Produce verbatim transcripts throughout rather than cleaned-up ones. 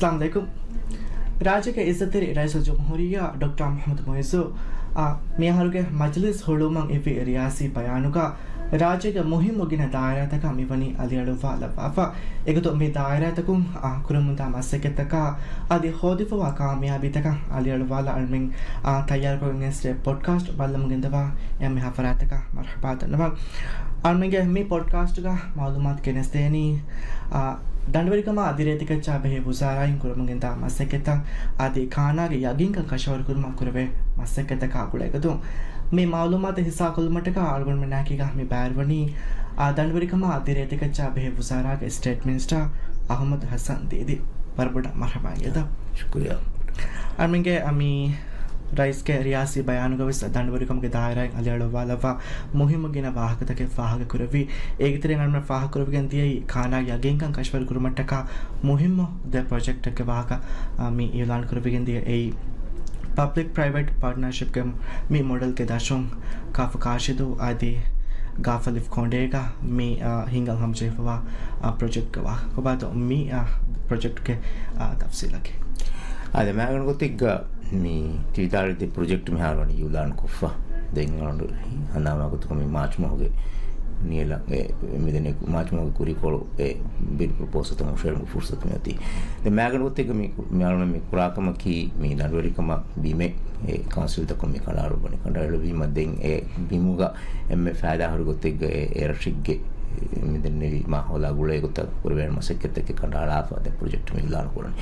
އައްސަލާމު ޢަލައިކުމް. ރާއްޖޭގެ އިއްޒަތްތެރި ރައީސުލްޖުމްހޫރިއްޔާ ޑޮކްޓަރ މުޙައްމަދު މުޢިއްޒު އާ، މިއަހަރުގެ މަޖިލީސް ހުޅުވުމަށް އިއްވި ރިޔާސީ ބަޔާނުގަ ރާއްޖޭގެ މުހިއްމު ގިނަ ދާއިރާތަކަށް މިވަނީ އަލިއަޅުއްވާލައްވާފަ. އެގޮތުން މި ދާއިރާތަކުން އާ، ކުރަމުންދާ މަސައްކަތްތަކާ އަދި ހޯދިފަވާ ކާމިޔާބީތަކަށް އަލިއަޅުއްވާލާ އަޅުމެން އާ، ތައްޔާރުކޮށްގެން ގެނެސްދޭ ޕޮޑްކާސްޓް ބައްލަމުން ގެންދަވާ އެންމެހާ ފަރާތްތަކަށް މަރުޙަބާ ދަންނަވަން. އަޅުމެންގެ މި ޕޮޑްކާސްޓްގަ މަޢުލޫމާތު ގެނެސްދޭނީ، އާ، ދަނޑުވެރިކަމާ ދިރޭތިކައްޗާ ބެހޭ ވުޒާރާއިން ކުރަމުންގެންދާ މަސައްކަތްތައް އަދި ކާނާގެ ޔަގީންކަން ކަށަވަރުކުރުމަށް ކުރެވޭ މަސައްކަތްތަކާ ގުޅޭގޮތުން. މި މަޢުލޫމާތު ހިއްސާކޮށްލުމަށްޓަކާ އަޅުގަނޑުމެންނާއެކީގަ މި ބައިވެރިވަނީ، އާ، ދަނޑުވެރިކަމާ ދިރޭތިކައްޗާ ބެހޭ ވުޒާރާގެ ސްޓޭޓް މިނިސްޓަރ އަޙްމަދު ޙަސަން ދީދީ. ވަރަށް ބޮޑަށް މަރުޙަބާ އިނގޭތަ؟ ޝުކުރިއްޔާ. އަޅުމެންގެ މި ރައީސްގެ ރިޔާސީ ބަޔާނުގަވެސް ދަނޑުވެރިކަމުގެ ދާއިރާއިން އަލިއަޅުއްވާލައްވާ މުހިއްމު ގިނަ ވާހަކަތަކެއް ފާހަގަކުރެއްވި. އޭގެތެރެއިން އަޅުމެން ފާހަގަކުރެވިގެން ދިޔައީ ކާނާގެ ޔަގީންކަން ކަށަވަރު ކުރުމަށްޓަކާ މުހިއްމު ދެ ޕްރޮޖެކްޓެއްގެ ވާހަކަ، އާ، މި އިޢުލާން ކުރެވިގެން ދިޔަ އެއީ ޕަބްލިކް ޕްރައިވެޓް ޕާޓްނަރޝިޕްގެ މި މޮޑެލްގެ ދަށުން ކާފަ ކާށިދޫ އަދި ގާފަ ލިފްޓް ކޮނޑޭގަ މި، އާ، ހިންގަން ހަމަޖެހިފަވާ، އާ، ޕްރޮޖެކްޓްގެ ވާހަކަ. ކޮބާތޯ މި، އާ، ޕްރޮޖެކްޓްގެ، އާ، ތަފްސީލަކީ؟ އާދެ، މާގަނޑު ގޮތެއްގަ މި ތިވިދާޅުވި ދެ ޕްރޮޖެކްޓް މިހާރު ވަނީ އިޢުލާން ކޮށްފަ. ދެން އަޅުގަނޑު ހަނދާންވާ ގޮތުގަ މި މާޗް މަހުގެ ނިޔަލަށް އެ، މިދެންނެވި މާޗް މަހުގެ ކުރީކޮޅު އެ ބިޑް ޕްރޮޕޯސަލްތައް ހުށަހެޅުމުގެ ފުރުސަތު މިއޮތީ. ދެން މާގަނޑު ގޮތެއްގަ މި ކު-، މި އަޅުގަނޑު މި ކުރާ ކަމަކީ މި ދަނޑުވެރިކަމަށް ބިމެއް އެ ކައުންސިލްތަކުން މި ކަނޑައަޅުއްވަނީ. ކަނޑައެޅުއްވީމަ ދެން އެ ބިމުގަ އެންމެ ފައިދާހުރި ގޮތެއްގަ އެ، އެ ރަށެއްގެ މިދެންނެވި މާހައުލާ ގުޅޭ ގޮތަށް ކުރެވޭނެ މަސައްކަތްތަކެއް ކަނޑައަޅާފަ ދެން ޕްރޮޖެކްޓް މި އިޢުލާން ކުރަނީ.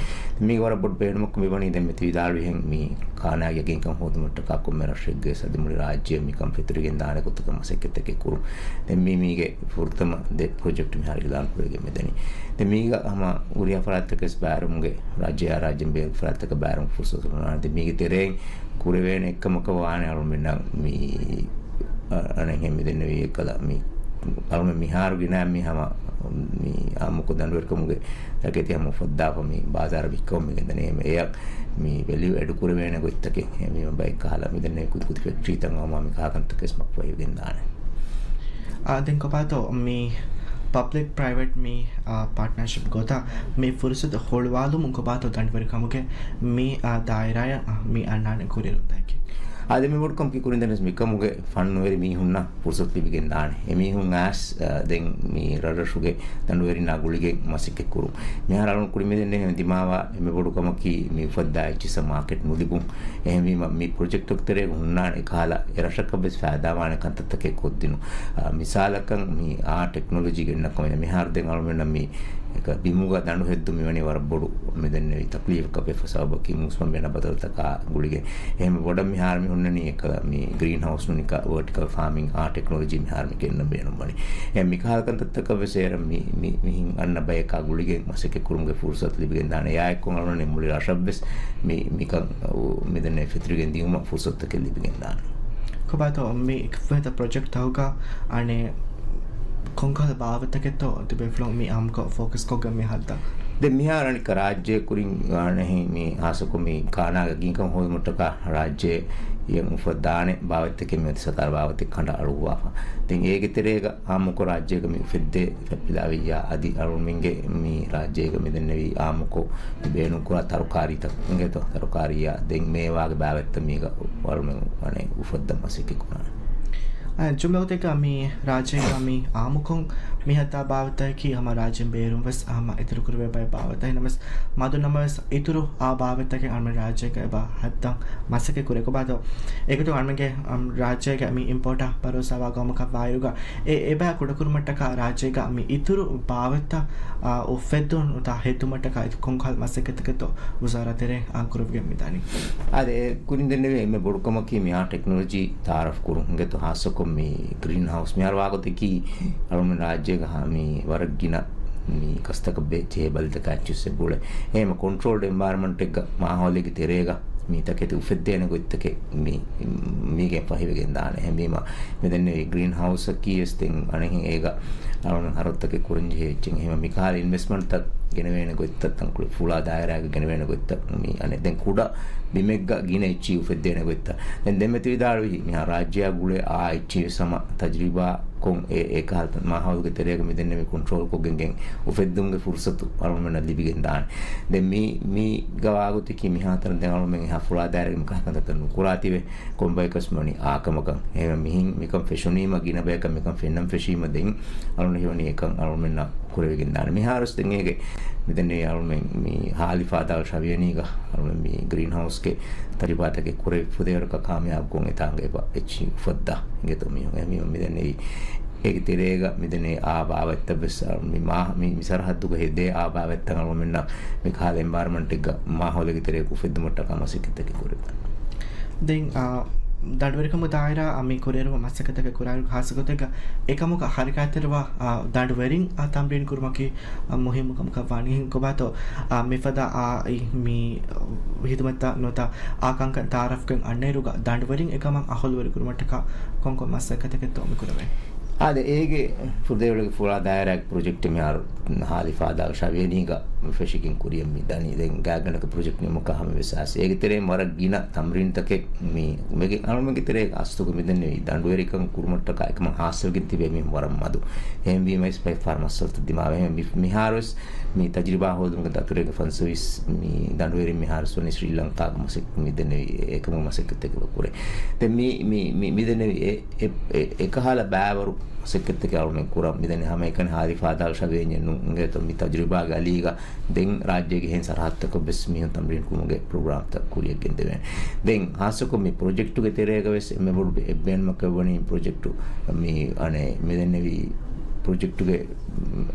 މީގެ ވަރަށް ބޮޑު ބޭނުމަކު މިވަނީ ދެން މި ތިވިދާޅުވިހެން މި ކާނާގެ ޔަގީންކަން ހޯދުމަށްޓަކާ ކޮންމެ ރަށެއްގެ ސަދި މުޅި ރާއްޖެއަށް މިކަން ފެތުރިގެން ދާނެ ގޮތަކަށް މަސައްކަތްތަކެއް ކުރުން. ދެން މީ މީގެ ފުރަތަމަ ދެ ޕްރޮޖެކްޓް މިހާރު އިޢުލާން ކުރެވިގެން މިދަނީ. ދެން މީގަ ހަމަ ހުރިހާ ފަރާތްތަކެސް ބައިވެރިވުމުގެ ރާއްޖެއާ ރާއްޖެ ބޭރު ފަރާތްތަކަށް ބައިވެރިވުމުގެ ފުރުސަތު ހުންނާނެ. ދެން މީގެ ތެރެއިން ކުރެވޭނެ އެއްކަމަކަށް ވާނެ އަޅުމެންނަށް މި، އަ، އަނެއްހެން މިދެންނެވި އެއްކަލަ މި އަޅުމެން މިހާރު ގިނަ މި ހަމަ މި އާއްމުކޮށް ދަނޑުވެރިކަމުގެ ތަކެތި ހަމަ އުފައްދާފަ މި ބާޒާރަށް ވިއްކަމުން މި ގެންދަނީ. އެއަށް މި ވެލިއު އެޑު ކުރެވޭނެ ގޮތްތަކެއް އެ މި ބައެއް ކަހަލަ މިދެންނެވި ކުދިކުދި ފެކްޓްރީތައް ހަމަ މި ކާކަންތަކެސް މަކުފަހިވެގެން ދާނެ. އާ، ދެން ކޮބާތޯ މި ޕަބްލިކް ޕްރައިވެޓް މި، އާ، ޕާޓްނަރޝިޕް ގޮތަށް މި ފުރުސަތު ހުޅުވާލުމުން ކޮބާތޯ ދަނޑުވެރިކަމުގެ މި، އާ، ދާއިރާއަށް، އާ، މި އަންނާނެ ކުރިއެރުންތަކެއް؟ އާދެ، މި ބޮޑު ކަމަކީ ކުރިން ދެންނެވި މިކަމުގެ ފަންނުވެރި މީހުންނަށް ފުރުސަތު ލިބިގެން ދާނެ. އެމީހުން އައިސް، އާ، ދެން މި ރަށްރަށުގެ ދަނޑުވެރިންނާ ގުޅިގެން މަސައްކަތް ކުރުން. މިހާރު އަޅުން ކުރިމެދެން ދެން ދިމާވާ އެންމެ ބޮޑު ކަމަކީ މި އުފައްދާ އެއްޗިއްސަށް މާކެޓް ނުލިބުން. އެހެންވީމަ، މި ޕްރޮޖެކްޓްތަކުގެ ތެރޭގަ ހުންނާނެ އެކަހަލަ އެ ރަށަކަށް ވެސް ފައިދާވާނެ ކަންތައްތަކެއް ކޮށްދިނުން. އާ، މިސާލަކަށް، މި އާ ޓެކްނޮލޮޖީ ގެންނަ ކަމެއް މިހާރު ދެން އަޅުމެންނަށް މި އެކަ ބިމުގަ ދަނޑު ހެއްދުން މިވަނީ ވަރަށް ބޮޑު މިދެންނެވި ތަކްލީފަކަށް ވެފަ ސަބަބަކީ މޫސުމަށް ބޭނުން ބަދަލުތަކާ ގުޅިގެން. އެހެން ބޮޑަށް މިހާރު މި ހުންނަނީ އެކަ މި ގްރީން ހައުސް ނޫނީ ވަރޓިކަލް ފާމިން އާ ޓެކްނޮލޮޖީ މިހާރު މި ގެންނަން ބޭނުންވަނީ. އެ މިކަހަލަ ކަންތައްތަކަށް ވެސް އޭރަށް މި، މި، މިހިން އަންނަ ބަޔަކާ ގުޅިގެން މަސައްކަތް ކުރުމުގެ ފުރުސަތު ލިބިގެން ދާނެ. އެއާއެއްކޮށް އަޅުގަނޑު މުޅި ރަށަށް ވެސް މި، މިކަން މިދެންނެވި ފެތުރިގެން ދިއުމަށް ފުރުސަތުތަކެއް ލިބިގެން ދާނެ. ކޮބާތޯ މި ފުހެތަ ޕްރޮޖެކްޓްތަކުގަ އަނެއް ކޮންކަހަލަ ބާވަތްތަކެއްތޯ ތިބޭފުޅުން މި އާއްމުކޮށް ފޯކަސް ކޮށްގެން މި ހައްދަނީ؟ ދެން މިހާރު އަނެއްކާ ރާއްޖެ ކުރިން އަނެއް މި ހާއްސަކޮށް މި ކާނާގެ ޔަގީންކަން ހޯދުމަށްޓަކާ ރާއްޖެ އެއަށް އުފައްދާނެ ބާވަތްތަކެއް މިއޮތީ ސަތާރަ ބާވަތެއް ކަނޑައަޅުއްވާފަ. ދެން އޭގެ ތެރޭގަ އާއްމުކޮށް ރާއްޖޭގަ މި އުފެއްދޭ ފެއްޕިލާވިއްޔާ އަދި އަޅުމެންގެ މި ރާއްޖޭގަ މިދެންނެވި އާއްމުކޮށް ބޭނުންކުރާ ތަރުކާރީތައް އިނގޭތޯ، ތަރުކާރީއާ ދެން މޭވާގެ ބާވަތްތައް މީގަ އަޅުމެން އަނެއް އުފައްދަން މަސައްކަތް ކުރާނެ. އަ، ޖުމްލަ ގޮތެއްގަ މި ރާއްޖޭގަ މި އާއްމުކޮށް މި ހައްދާ ބާވަތްތަކަކީ ހަމަ ރާއްޖޭން ބޭރުން ވެސް ހަމަ އިތުރުކުރެވޭ ބައެއް ބާވަތްތައް. އެހެންނަމަވެސް މަދުނަމަވެސް އިތުރު އާ ބާވަތްތަކެއް އަޅުމެން ރާއްޖޭގަ އެބަ ހައްދަން މަސައްކަތް ކުރޭ. ކޮބާތޯ އެގޮތުން އަޅުމެންގެ، އަމް، ރާއްޖޭގަ މި އިމްޕޯޓާ ބަރޯސާވާ ގައުމަކަށް ވާއިރުގަ އެ އެބަ ކުޑަކުރުމަށްޓަކާ ރާއްޖޭގަ މި އިތުރު ބާވަތްތައް، އާ، އުފެއްދުން ތާ ހެއްދުމަށްޓަކާ އިތު ކޮންކަހަލަ މަސައްކަތްތަކެއްތޯ ވުޒާރާ ތެރެއިން އާން ކުރެވިގެން މިދާނީ؟ އާދެ، އެ ކުރިން ދެންނެވި އެންމެ ބޮޑު ކަމަކީ މި އާ ޓެކްނޮލޮޖީ ތައާރަފް ކުރުން އިނގޭތޯ، ހާއްސަކޮށް މި ގްރީން ހައުސް މިހާރު ވާގޮތަކީ އަޅުމެން ރާއްޖޭގަ ހަ-، މި ވަރަށް ގިނަ މި ކަސްތަކަށް ބެ-، ޖެހޭ ބަލިތަކާ އެއްޗިއްސެއް ގުޅޭ. އެހެން ކޮންޓްރޯލްޑް އެންވަޔަރަމަންޓެއްގަ މާހައުލެއްގެ ތެރޭގަ މި ތަކެތި އުފެއްދޭނެ ގޮތްތަކެއް މި، މީގެން ފަހިވެގެން ދާނެ. އެހެންވީމަ މި ދެންނެވި ގްރީން ހައުސަކީ ވެސް ދެން އަނެއްހެން އޭގަ އަޅުމެން ހަރަދުތަކެއް ކުރަން ޖެހޭ އެއްޗެއް. އެހެންވީމަ މިކަހަލަ އިންވެސްޓްމަންޓްތައް ގެނެވޭނެ ގޮތްތައް، ތަންކޮޅެއް ފުޅާ ދާއިރާގަ ގެނެވޭނެ ގޮތްތައް، މި އަނެއް ދެން ކުޑަ ބިމެއްގަ ގިނަ އެއްޗިހި އުފެއްދޭނެ ގޮތްތައް. ދެން ދެންމެ ތި ވިދާޅުވި މިހާ ރާއްޖެއާ ގުޅޭ އާ އެއްޗިހި ވެސް ހަމަ ތަޖުރިބާ ކޮށް އެ، އެކަހަލަ މާހައުލުގެ ތެރޭގަ މި ދެންނެވި ކޮންޓްރޯލް ކޮށްގެން ގެން އުފެއްދުމުގެ ފުރުސަތު އަޅުމެންނަށް ލިބިގެން ދާނެ. ދެން މި، މީގަ ވާގޮތަކީ މިހާތަނަށް ދެން އަޅުމެން އެހާ ފުޅާ ދާއިރާގެ މިކަހަލަ ކަންތައްތައް ނުކުރާތީވެ. ކޮން ބަޔަކަސް ވަނީ އާ ކަމަކަށް. އެހެން މިހިން މިކަން ފެށުނީމަ، ގިނަ ބަޔަކަށް މިކަން ފެންނަން ފެށީމަ ދެން އަޅުން ހެވަނީ އެކަން އަޅުމެންނަށް ކުރެވިގެން ދާނެ. މިހާރުވެސް ދެން އޭގެ މިދެންނެވި އަޅުމެން މި ހާލި ފާދާ ޝަވިޔަނީގަ އަޅުމެން މި ގްރީން ހައުސްގެ ތަޖުރިބާތަކެއް ކުރެވި ފުދޭވަރަކަށް ކާމިޔާބުކޮށް އެތާނގަ އެބަ އެއްޗިހި އުފައްދާ އިނގޭތޯ މީހުން. އެ މީހުން މިދެންނެވި އޭގެ ތެރޭގަ މިދެންނެވި އާ ބާވަތްތައް ވެސް އަޅު މި މާ-، މި، މި ސަރަހައްދުގަ ހެދޭ އާ ބާވަތްތައް އަޅުމެންނަށް މި ކަހަލަ އެންވަޔަރަމަންޓެއްގަ މާހައުލެއްގެ ތެރެއަކު އުފެއްދުމަށްޓަކާ މަސައްކަތްތަކެއް ކުރެވިދާނެ. ދެން، އާ، ދަނޑުވެރިކަމުގެ ދާއިރާ، އާ، މި ކުރިއެރުމަށް މަސައްކަތްތަކެއް ކުރާއިރު ހާއްސަ ގޮތެއްގަ އެކަމަކަށް ހަރަކާތްތެރިވާ، އާ، ދަނޑުވެރިން، އާ، ތަމްރީން ކުރުމަކީ، އާ، މުހިއްމު ކަމަކަށް ވާނީ. ކޮބާތޯ، އާ، މިފަދަ، އާ، އި، މި ހިދުމަތްތައް ނުވަތަ އާ ކަންކަން ތައާރަފްކޮށް އަންނައިރުގަ ދަނޑުވެރިން އެކަމަށް އަހުލުވެރި ކުރުމަށްޓަކާ ކޮންކޮން މަސައްކަތެއްތޯ މި ކުރެވޭ؟ އާދެ، އޭގެ ފުދޭވަޅުގެ ފުޅާ ދާއިރާގެ ޕްރޮޖެކްޓެއް މިހާރު ހާލި ފާދާ ޝަވިޔަނީގަ ފެށިގެން ކުރިޔަށް މި ދަނީ. ދެން ގާތްގަނޑަކަށް ޕްރޮޖެކްޓް ނިމުމަކާ ހަމަވެސް އާސް. އޭގެ ތެރެއިން ވަރަށް ގިނަ ތަމްރީންތަކެއް މި މެގެ އަޅުމެންގެ ތެރޭގަ އަސްލުގަ މިދެންނެވި ދަނޑުވެރިކަން ކުރުމަށްޓަކާ އެކަމަށް ހާއްސަވެގެން ތިބޭ މީހުން ވަރަށް މަދު. އެހެންވީމަ އިސް ބައެއް ފަހަރު މައްސަލަތައް ދިމާވޭ. މި، މިހާރުވެސް މި ތަޖުރިބާ ހޯދުމުގެ ދަތުރެއްގެ ފަންސަވީސް މި ދަނޑުވެރިން މިހާރުވެސް ވަނީ ސްރީލަންކާގެ މަސައް-، މި ދެންނެވި އެ-، އެކަމުގެ މަސައްކަތްތަކެއް ކުރޭ. ދެން މި، މި، މި، މި ދެންނެވި އެ، އެ، އެ، އެކަހަލަ ބައިވަރު މަސައްކަތްތަކެއް އަޅުމެން ކުރަން މިދަނީ ހަމައެކަނި ހާލި ފާދާ ޝަވިޔަނީއެއް ނޫން އިނގޭތޯ މި ތަޖުރިބާގެ އަލީގަ ދެން ރާއްޖޭގެ އެހެން ސަރަހައްދުތަކަށް ވެސް މީހުން ތަމްރީން ކުރުމުގެ ޕްރޮގްރާމްތައް ކުރިޔަށް ގެންދެވޭނެ. ދެން ހާއްސަކޮށް މި ޕްރޮޖެކްޓުގެ ތެރޭގަ ވެސް އެންމެ ބޮޑު އެއްބޭނުމަކަށް ވަނީ ޕްރޮޖެކްޓު މި އަނެއް މިދެންނެވި ޕްރޮޖެކްޓުގެ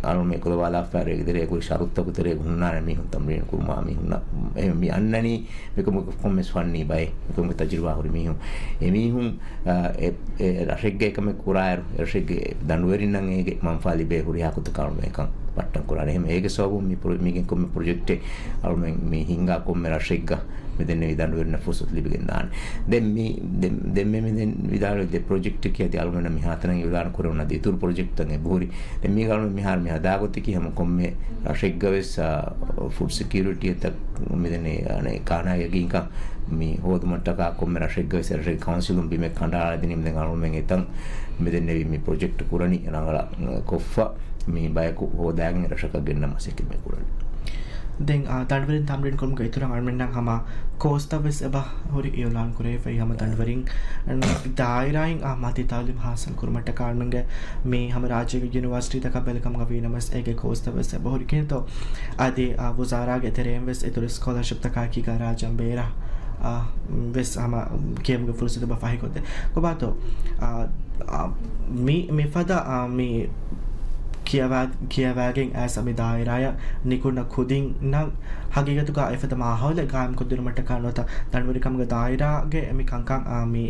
އަޅުމެ ކުލަވާލާފައިރޭގެ ތެރޭ ކުރި ޝަރުތުތަކު ތެރޭގަ ހުންނާނެ މީހުން ތަމްރީން ކުރުމާ މީހުންނަށް އެ މި އަންނަނީ މިކަމުގެ ކޮންމެސް ފަންނީ ބައެއް، މިކަމުގެ ތަޖުރިބާ ހުރި މީހުން. އެ މީހުން، އާ، އެ، އެ ރަށެއްގަ އެކަމެއް ކުރާއިރު، އެ ރަށެއްގެ ދަނޑުވެރިންނަށް އޭގެ މަންފާ ލިބޭ ހުރިހާ ގޮތަކަށް އަޅުމެން އެކަން ބައްޓަން ކުރާނެ. އެހެން އޭގެ ސަބަބުން މި ޕްރޮ-، މީގެން ކޮންމެ ޕްރޮޖެކްޓެއް އަޅުމެން މި ހިންގާ ކޮންމެ ރަށެއްގަ މި ދެންނެވި ދަނޑުވެރިންނަށް ފުރުސަތު ލިބިގެން ދާނެ. ދެން މި، ދެން، ދެންމެ މި ދެން ވިދާޅުވި ދެ ޕްރޮޖެކްޓަކީ އަދި އަޅުމެންނަށް މިހާތަނަށް އިއުލާން ކުރެވުނު އަދި އިތުރު ޕްރޮޖެކްޓްތައް އެބަހުރި. ދެން މީގަ އަޅުމެން މިހާރު މި ހަދާ ގޮތަކީ ހަމަ ކޮންމެ ރަށެއްގަ ވެސް، އާ، ފުޑް ސެކިއުރިޓީއަށް މިދެންނެ، އަނެ، ކާނާ ޔަގީންކަން މި ހޯދުމަށްޓަކާ ކޮންމެ ރަށެއްގަ ވެސް އެ ރަށެއްގެ ކައުންސިލުން ބިމެއް ކަނޑައަޅައިދިނީމަ ދެން އަޅުމެން އެތަން މިދެންނެވި މި ޕްރޮޖެކްޓް ކުރަނީ ރަނގަޅަށް ކޮށްފަ މި ބަޔަކު ހޯދާގެން ރަށަކަށް ގެންނަ މަސައްކަތް މި ކުރަނީ. ދެން، އާ، ދަނޑުވެރިން ތަމްރީން ކުރުމުގެ އިތުރަށް އަޅުމެންނަށް ހަމަ ކޯސްތައް ވެސް އެބަ ހުރި އިއުލާން ކުރެވިފައި ހަމަ ދަނޑުވެރިން ދާއިރާއިން، އާ، މަތީ ތައުލީމް ހާސިލް ކުރުމަށްޓަކާ އަޅުމެންގެ މި ހަމަ ރާއްޖޭގެ ޔުނިވާސިޓީތަކާ ބެލިކަމުގަ ވީނަމަވެސް އޭގެ ކޯސްތައް ވެސް އެބަ ހުރި ކިހިނެއްތޯ އަދި، އާ، ވުޒާރާގެ ތެރެއިން ވެސް އިތުރު ސްކޮލަޝިޕްތަކާއެކީގަ ރާއްޖެ ބޭރަށް، އާ، ވެސް ހަމަ ކިޔަމުގެ ފުރުސަތު އެބަ ފަހިކޮށްދޭ. ކޮބާތޯ، އާ، އާ، މި، މިފަދަ، އާ، މި ކިޔަވާ-، ކިޔަވާގެން އައިސް މި ދާއިރާއަށް ނިކުންނަ ކުދިންނަށް ހަގީގަތުގަ އެފަދަ މާހައުލެއް ގާއިމްކޮށްދިނުމަށްޓަކާ ނުވަތަ ދަނޑުވެރިކަމުގެ ދާއިރާގެ މި ކަންކަން، އާ، މި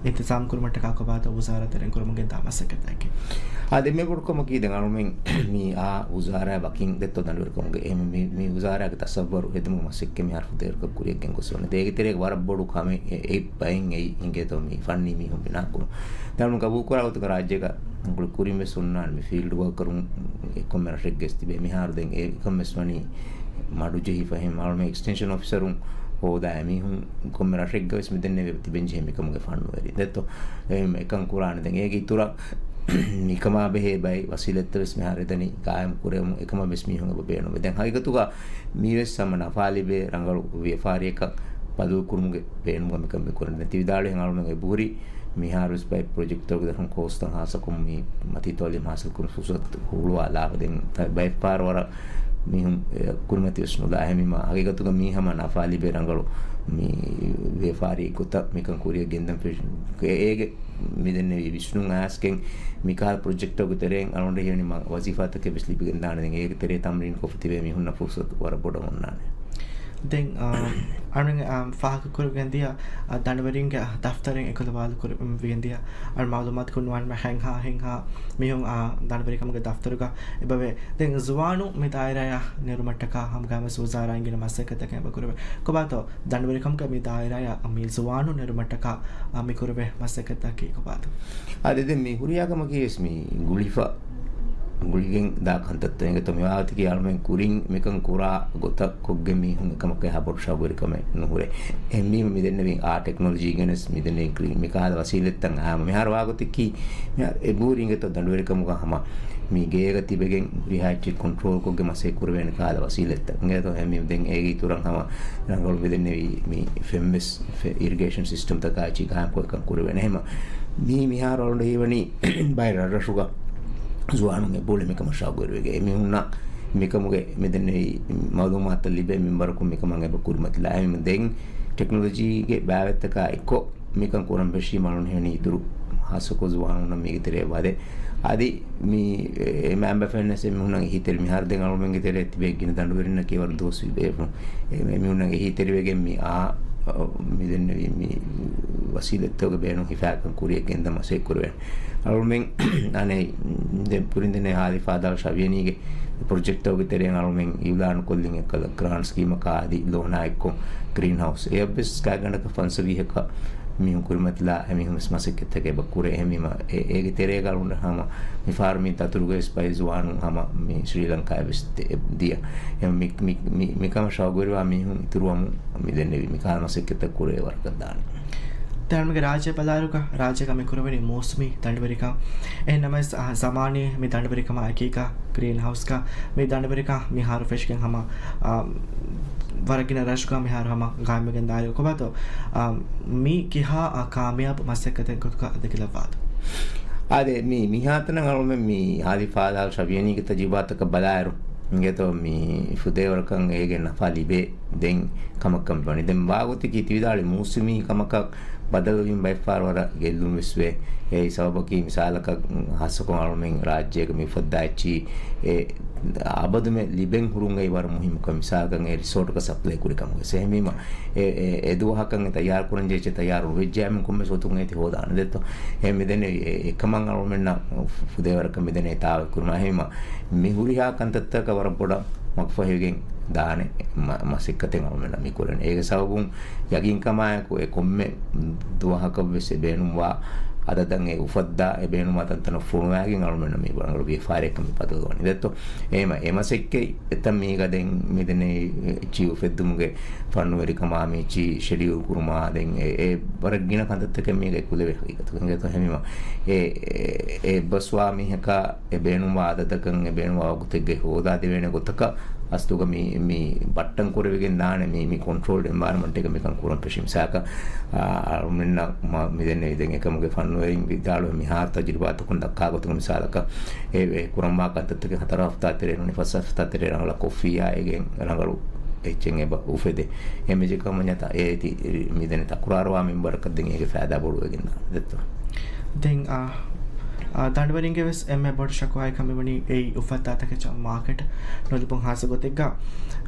އިންތިޒާމް ކުރުމަށްޓަކާ ކޮބާތޯ ވުޒާރާ ތެރެއިން ކުރަމުން ގެންދާ މަސައްކަތަކީ؟ އާ، ދެންމެ ބޮޑު ކަމަކީ ދެން އަޅުމެން މި އާ ވުޒާރާ ވަކިން ދެއްތޯ ދަނޑުވެރިކަމުގެ އެ މި، މި ވުޒާރާގެ ތަސައްވަރު ހެދުމުގެ މަސައްކަތް މިހާރު ފުދޭވަރަކަށް ކުރިޔަށް ގެންގޮސް ވަނީ. ދޭގެ ތެރޭގަ ވަރަށް ބޮޑު ކަމެއް އެ، އެ ބައެއް އެއީ ހިނގޭތޯ މި ފަންނީ މީހުން ބިނާ ކުރުން. ދެން ގަބޫލު ކުރާ ގޮތަކަށް ރާއްޖޭގަ ކުރިން ވެސް ހުންނާނެ މި ފީލްޑް ވޯކަރުން އެ ކޮންމެ ރަށެއްގަ ވެސް ތިބޭ. މިހާރު ދެން އެ ކަން ވެސް ވަނީ މަޑު ޖެހިފަ. އެހެން އަޅުމެން އެކްސްޓެންޝަން އޮފިސަރުން ހޯދާ އެމީހުން ކޮންމެ ރަށެއްގަ ވެސް މި ދެންނެވި ތިބެން ޖެހޭ މިކަމުގެ ފަންނުވެރި ދެއްތޯ. އެހެން އެކަން ކުރާނެ. ދެން އޭގެ އިތުރަށް މިކަމާ ބެހޭ ބައެއް ވަސީލަތްތައް ވެސް މިހާރު އެދަނީ ގާއިމް ކުރެވުމުން އެކަމަށް ވެސް މީހުން އެބަ ބޭނުންވޭ. ދެން ހަގީގަތުގަ މީވެސް ހަމަ ނަފާ ލިބޭ ރަނގަޅު ވިޔަފާރިއަކަށް ބަދަލުކުރުމުގެ ބޭނުމުގަ މިކަން މި ކުރަނީ. ދެން ތި ވިދާޅުވިހެން އަޅުމެން އެބަހުރި މިހާރުވެސް ބައެއް ޕްރޮޖެކްޓްތަކުގެ ދަށުން ކޯސްތައް ހާއްސަކޮށް މި މަތީ ތައުލީމް ހާސިލްކުރުން ފުރުސަތު ހުޅުވާލާފަ ދެން ތަ-، ބައެއް ފަހަރު ވަރަށް މީހުން، އެ، ކުރިމަތިވެސް ނުލާ. އެހެންވީމަ ހަގީގަތުގަ މީ ހަމަ ނަފާ ލިބޭ ރަނގަޅު މި ވިޔަފާރީ ގޮތަށް މިކަން ކުރިޔަށް ގެންދަން ފެށި-، އޭގެ މި ދެންނެވި ވިސްނުން އައިސްގެން މިކަހަލަ ޕްރޮޖެކްޓްތަކުގެ ތެރެއިން އަޅުގަނޑަށް ހީވަނީ މަ-، ވަޒީފާތަކެއް ވެސް ލިބިގެންދާނެ. ދެން އޭގެ ތެރޭ ތަމްރީން ކޮށްފަ ތިބޭ މީހުންނަށް ފުރުސަތު ވަރަށް ބޮޑަށް އޮންނާނެ. ދެން، އާ، އަޅުގަނޑު، އާ، ފާހަގަކުރެވިގެންދިޔަ، އާ، ދަނޑުވެރިންގެ ދަފްތަރެއް އެކުލަވާލުކުރެވިގެންދިޔަ، އަޅު މައުލޫމާތު ކުންނުވާން ހެންހާ ހެންހާ މީހުން، އާ، ދަނޑުވެރިކަމުގެ ދަފްތަރުގަ އެބަވޭ. ދެން ޒުވާނު މި ދާއިރާއަށް ނެރުމަށްޓަކާ ހަމަގައިމުވެސް ވުޒާރާއިން ގިނަ މަސައްކަތްތަކެއް އެބަ ކުރެވޭ. ކޮބާތޯ ދަނޑުވެރިކަމުގެ މި ދާއިރާއަށް މި ޒުވާނު ނެރުމަށްޓަކާ، އާ، މި ކުރެވޭ މަސައްކަތްތަކީ ކޮބާތޯ؟ އާދެ، ދެން މި ހުރިހާ ކަމަކީ ވެސް މި ގުޅިފަ ގުޅިގެން ދާ ކަންތައްތައް އިނގޭތޯ. މި ވާހަކަތަކީ އަޅުމެން ކުރިން މިކަން ކުރާ ގޮތަށް ކޮށްގެން މީހުން އެކަމަކަށް އެހާ ބޮޑު ޝައުގުވެރިކަމެއް ނުހުރޭ. އެހެންވީމަ މި ދެންނެވި އާ ޓެކްނޮލޮޖީ ގެނެސް މި ދެންނެވި ކްރީން މި ކަހަލަ ވަސީލަތްތައް އާ މިހާރު ވާގޮތަކީ މިހާރު އެ ބޫރި އިނގޭތޯ ދަނޑުވެރިކަމުގަ ހަމަ މި ގޭގަ ތިބެގެން ހުރިހާ އެއްޗެއް ކޮންޓްރޯލް ކޮށްގެން މަސައްކަތް ކުރެވޭނެ ކަހަލަ ވަސީލަތްތައް އިނގޭތޯ. އެހެންވީމަ ދެން އޭގެ އިތުރަށް ހަމަ ރަނގަޅު މި ދެންނެވި މި ފެންވެސް އިރިގޭޝަން ސިސްޓަމްތަކާ އެއްޗިހި ގާއިމްކޮށް ކަން ކުރެވޭނެ. އެހެންވީމަ މީ މިހާރު އަޅުގަނޑު ހީވަނީ ބައެއް ރަށްރަށުގަ ޒުވާނުން އެބައުޅޭ މިކަމަށް ޝައުގުވެރިވެގެން. އެމީހުންނަށް މިކަމުގެ މި ދެންނެވި މައުލޫމާތުތައް ލިބޭ މިންވަރަކުން މިކަމަށް އެބަ ކުރިމަތިލާ. އެހެންވީމަ ދެން ޓެކްނޮލޮޖީގެ ބާވަތްތަކާ އެއްކޮށް މިކަން ކުރަން ފެށީމަ އަޅުން ހެނީ އިތުރު ހާއްސަކޮށް ޒުވާނުންނަށް މީގެ ތެރޭ ވަދެ. އަދި މި އެ މައިންބަފައިންނަށް އެމީހުންނަށް އެހީތެރި މިހާރު ދެން އަޅުމެންގެ ތެރޭ ތިބޭ ގިނަ ދަނޑުވެރިންނަކީ ވަރަށް ދުވަސް ވީ ބޭފުޅުން. އެ އެމީހުންނަށް އެހީތެރިވެގެން މި އާ މި ދެންނެވި މި ވަސީލަތްތަކުގެ ބޭނުން ހިފާކަން ކުރިއަށް ގެންދަން މަސައްކަތް ކުރެވޭނެ. އަޅުމެން އަނެއް ދެ ކުރިން ދެންނެވި ހާދި ފާދާ ޝަވިޔަނީގެ ޕްރޮޖެކްޓްތަކުގެ ތެރެއިން އަޅުމެން އިއުލާނު ކޮށްލިން އެއްކަލަ ގްރާންޓް ސްކީމަކާ އަދި ލޯނާ އެއްކޮށް ގްރީން ހައުސް އެއަށްވެސް ގާތްގަނޑަކަށް ފަންސަވީހަކަށް މީހުން ކުރިމަތިލާ އެމީހުން ވެސް މަސައްކަތްތަކެއް އެބަ ކުރޭ. އެހެންވީމަ އޭ، އޭގެ ތެރޭގަ އަޅުގަނޑަށް ހަމަ މި ފާރު މި ދަތުރުގައި ވެސް ބައެއް ޒުވާނުން ހަމަ މި ސްރީލަންކާއަށް ވެސް ދިޔަ. އެ މި، މި، މި، މިކަމަށް ޝައުގުވެރިވާ މީހުން އިތުރުވަމުން މި ދެންނެވި މި ކަހަލަ މަސައްކަތްތައް ކުރެވޭ ވަރަކަށް ދާނެ. ދެން އަޅުމެންގެ ރާއްޖެ ބަލާއިރުގަ ރާއްޖޭގަ މި ކުރެވެނީ މޫސުމީ ދަނޑުވެރިކަން. އެހެން ނަމަވެސް، އާ، ޒަމާނީ މި ދަނޑުވެރިކަމާ އެކީގަ ގްރީން ހައުސްގަ މި ދަނޑުވެރިކަން މިހާރު ފެށިގެން ހަމަ، އާ، ވަރަށް ގިނަ ރަށްރަށުގަ މިހާރު ހަމަ ގާއިމްވެގެން ދާއިރު ކޮބާތޯ، އާ، މި ކިހާ، އާ، ކާމިޔާބު މަސައްކަތެއް ގޮތުގަ ދެކިލައްވާތޯ؟ އާދެ، މި، މިހާތަނަށް އަޅުމެން މި ހާދި ފާދާ ޝަވިޔަނީގެ ތަޖުރިބާތަކަށް ބަލާއިރު، އިނގޭތޯ މި ފުދޭވަރަކަށް އޭގެ ނަފާ ލިބޭ ދެން ކަމަކަށް ވަނީ. ދެން ވާގޮތަކީ ތިވިދާޅި މޫސުމީ ކަމަކަށް ބަދަލުވީމަ ބައެއްފަހަރު ވަރަށް ގެއްލުން ވެސް ވޭ. އެއީ ސަބަބަކީ މިސާލަކަށް ހާއްސަކޮށް އަޅުމެން ރާއްޖޭގަ މި އުފައްދާ އެއްޗިހި އެ އަބަދުމެ ލިބެން ހުރުން އެއީ ވަރަށް މުހިއްމު ކަމެއް. މިސާލަކަށް އެ ރިސޯޓަކަށް ސަޕްލައި ކުރި ކަމުގަ ވެސް. އެހެންވީމަ އެ، އެ، އެ ދުވަހަކަށް އެ ތައްޔާރު ކުރަން ޖެހިއްޖެ ތައްޔާރު ނުވެއްޖެއްޔާމެން ކޮންމެސް ގޮތަކުން އޭތި ހޯދާނެ ދެއްތޯ. އެ މިދެން އެ، އެ، އެކަމަށް އަޅުމެންނަށް ފު-، ފުދޭވަރަކަށް މިދެން އެ ތާވައް ކުރުމާ. އެހެންވީމަ މި ހުރިހާ ކަންތައްތަކަށް ވަރަށް ބޮޑަށް މަގުފަހިވެގެން ދާނެ މަ-، މަސައްކަތެއް އަޅުމެންނަށް މި ކުރަނީ. އޭގެ ސަބަބުން ޔަގީންކަމާއެކު އެ ކޮންމެ ދުވަހަކަށްވެސް އެ ބޭނުންވާ އަދަދަށް އެ އުފައްދާ އެ ބޭނުންވާ ތަންތަނަށް ފޮނުވާގެން އަޅުމެންނަށް މި ރަނގަޅު ވިޔަފާރިއަކަށް މި ބަދަލުވަނީ ދެއްތޯ. އެހެންވީމަ އެ މަސައްކަތްތައް މީގަ ދެން މިދެންނެވި އެއްޗިހި އުފެއްދުމުގެ ފަންނުވެރިކަމާ މިއެއްޗިހި ޝެޑިއުލް ކުރުމާ ދެން އެ، އެ ވަރަށް ގިނަ ކަންތައްތަކެއް މީގަ އެކުލެވޭ ހަގީގަތުގަ. އިނގޭތޯ އެހެންވީމަ އެ، އެ، އެ އެއްބަސްވާ މީހަކާ އެ ބޭނުންވާ އަދަދަކަށް އެ ބޭނުންވާ ވަގުތެއްގައި ހޯދާދެވޭނެ ގޮތަކަށް އަސްލުގަ މި، މި ބައްޓަން ކުރެވިގެން ދާނެ މި، މި ކޮންޓްރޯލްޑް އެންވަޔަރަމަންޓެއްގަ މިކަން ކުރަން ފެށި. މިސާލަކަށް، އާ، އަޅުމެންނަށް މަ-، މިދެންނެވި ދެން އެކަމުގެ ފަންނުވެރިން ވިދާޅުވެ މިހާރު ތަޖުރިބާތަކުން ދައްކާ ގޮތުގަ މިސާލަކަށް އެ، އެ ކުރަންވާ ކަންތައްތަކެއް ހަތަރު ހަފްތާ ތެރޭ ނޫނީ ފަސް ހަފްތާ ތެރޭ ރަނގަޅަށް ކޮށްފިއްޔާ އޭގެން ރަނގަޅު އެއްޗެއް އެބަ އުފެދޭ. އެ މިޖެކަމަންޏަތާ އޭތި މިދެން ތަކުރާރުވާ މިންވަރަކަށް ދެން އޭގެ ފައިދާ ބޮޑުވެގެން ދާނެ ދެއްތޯ. ދެން، އާ، އާ، ދަނޑުވެރިންގެ ވެސް އެންމެ ބޮޑު ޝަކުވާއެއް ކަމެއް ވަނީ އެއީ އުފައްދާތަކެއްޗަށް މާކެޓް ނުލިބުން. ހާއްސަ ގޮތެއްގަ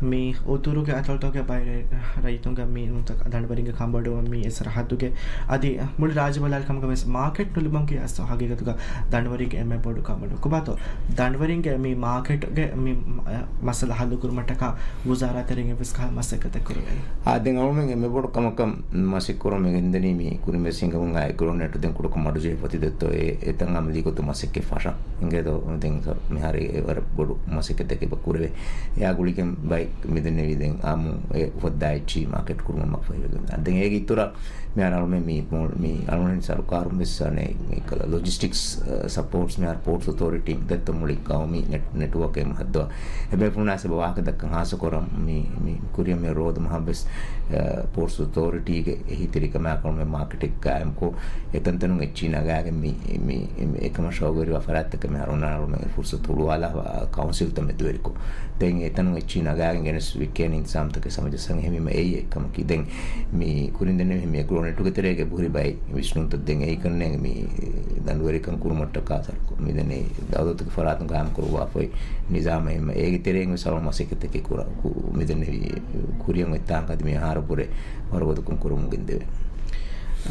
މި އުތުރުގެ އަތޮޅުތަކުގެ ބައެއް ރައްޔިތުންގެ މީ ނުތަ-، ދަނޑުވެރިންގެ ކަނބަޑު މި ސަރަހައްދުގެ އަދި މުޅި ރާއްޖެ ބަލާލި ކަމުގަ ވެސް މާކެޓް ނުލިބުން ކިޔާ ހަގީގަތުގަ ދަނޑުވެރިންގެ އެންމެ ބޮޑު ކަނބަޑު. ކޮބާތޯ ދަނޑުވެރިންގެ މި މާކެޓްގެ މި މަ-، މައްސަލަ ހައްލު ކުރުމަށްޓަކާ ވުޒާރާ ތެރެއިން ވެސް ކަހަލަ މަސައްކަތެއް ކުރެވޭ. އާ، ދެން އަޅުމެން އެންމެ ބޮޑު ކަމަކަށް މަސައްކަތް ކުރަމުން ގެންދަނީ މި ކުރިން ވެސް ހިނގަމުން އާ އެގްރޯނެޓް ދެން ކުޑަކޮށް މަޑުޖެހިފަ ތި ދެއްތޯ އެ، އެތަން އަމަލީ ގޮތުން މަސައްކަތް ފަށަން. އިނގޭތޯ ދެން މިހާރު އެ ވަރަށް ބޮޑު މަސައްކަތެއް އެބަ ކުރެވޭ. އެއާ ގުޅިގެން ބައެއް މިދެންނެވި ދެން އާއްމު އެ އުފައްދާ އެއްޗިހި މާކެޓް ކުރުމަށް މަގުފަހިވެގެން ދާނެ. ދެން އޭގެ އިތުރަށް މިހާރު އަޅުމެން މި، މި އަޅުމެން ސަރުކާރުން ވެސް އަނެއް މި ކަލަ ލޮޖިސްޓިކްސް، އަ، ސަޕޯޓްސް މިހާރު ޕޯޓްސް އޮތޯރިޓީ ދެއްތޯ މުޅި ގައުމީ ނެޓް-، ނެޓްވޯކެއް ހައްދަވާ. އެބޭފުޅުންނާސް އެބަ ވާހަކަ ދައްކަން ހާއްސަކޮށް މި، މި ކުރިއަށް މި ރޯދަ މަހަށްވެސް، އަ، ޕޯޓްސް އޮތޯރިޓީގެ އެހީތެރިކަމާ ކަމުގެ މާކެޓެއް ގާއިމްކޮށް، އެތަންތަނުން އެއްޗިހި ނަގާގެން މި، މި، މި އެކަމަށް ޝައުގުވެރިވާ ފަރާތްތަކަށް މިހާރު އޮންނާނެ އަޅުމެން ފުރުސަތު ހުޅުވާލާ ކައުންސިލްތައް މެދުވެރިކޮށް. ދެން އެތަނުން އެއްޗިހި ނަގާގެން ގެނެސް ވިއްކޭނެ އިންތިޒާމްތަކެއް ސަމަޖަށް ހެންވީމަ އެއީ އެއްކަމަކީ. ދެން މި ކުރިން ދެންނެވި މި އެގްރޯނެޓުގެ ތެރޭގަ އެބަހުރި ބައެއް ވިސްނުންތައް ދެން އެއީ ކަންނޭނގެ މި ދަނޑުވެރިކަން ކުރުމަށްޓަކާ ސަރުކު-، މި ދެންނެވި ދައުލަތުގެ ފަރާތުން ގާއިމް ކުރުވާފައި ނިޒާމެއް ހެންވީމަ އޭގެ ތެރެއިން ވެސް އަޅު މަސައްކަތްތަކެއް ކުރ-، ކު-، މި ދެންނެވި ކުރިއަށް އޮތްތާން އަދި މި އަހަރު ބުރެ ވަރުގަދަކުން ކުރަމުން ގެންދެވޭ.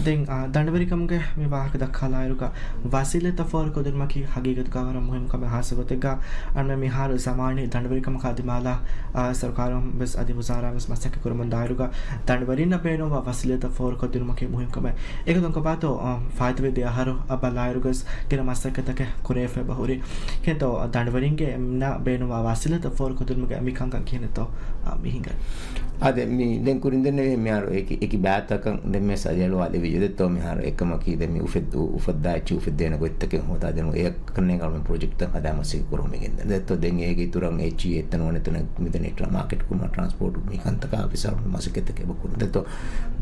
ދެން، އާ، ދަނޑުވެރިކަމުގެ މި ވާހަކަ ދައްކާލާއިރުގަ، ވަސީލަތްތައް ފޯރުކޮށްދިނުމަކީ ހަގީގަތުގަ ވަރަށް މުހިއްމު ކަމެއް. ހާއްސަ ގޮތެއްގަ އަންމެ މިހާރު ޒަމާނީ ދަނޑުވެރިކަމަކާ ދިމާލާ، އާ، ސަރުކާރުން ވެސް އަދި ވުޒާރާ ވެސް މަސައްކަތް ކުރަމުން ދާއިރުގަ، ދަނޑުވެރިންނަށް ބޭނުންވާ ވަސީލަތްތައް ފޯރުކޮށްދިނުމަކީ މުހިއްމު ކަމެއް. އެގޮތުން ކޮބާތޯ، އާ، ފާއިތުވި ދެ އަހަރު އަށް ބަލާއިރުގަސް ގިނަ މަސައްކަތްތަކެއް ކުރެވިފައި އެބަހުރި. ކިހިނެއްތޯ، ދަނޑުވެރިންގެ އެމްނާ ބޭނުންވާ ވަސީލަތްތައް ފޯރުކޮށްދިނުމުގެ މިކަންކަން ކިހިނެއްތޯ، އާ، މި ހިނގަނީ؟ އާދެ، މި ދެން ކުރިން ދެންނެވި މިހާރު އެކި، އެކި ބައިތަކަށް ދެން ވެސް އަދި އަޅުވާލެވި ދެއްތޯ މިހާރު އެކަމަކީ ދެން މި އުފެދް-، އު-، އުފައްދާ އެއްޗި އުފެއްދޭނެ ގޮތްތަކެއް ހޯދާދޭނު އެ ކަންނޭނގެ އަޅުމެން ޕްރޮޖެކްޓްތައް ހަދާ މަސައްކަތް ކުރަމުން މިގެންދަނީ. ދެއްތޯ ދެން އޭގެ އިތުރަށް އެޗްއީ އެތަން ވަނަތަނަށް މިދެން އެއްޓަށް މާކެޓް ކުރުމަށް ޓްރާންސޕޯޓް މި ކަންތަކާ އޮފިސަރުން މަސައްކަތްތަކެއް އެބަ ކުރި. ދެއްތޯ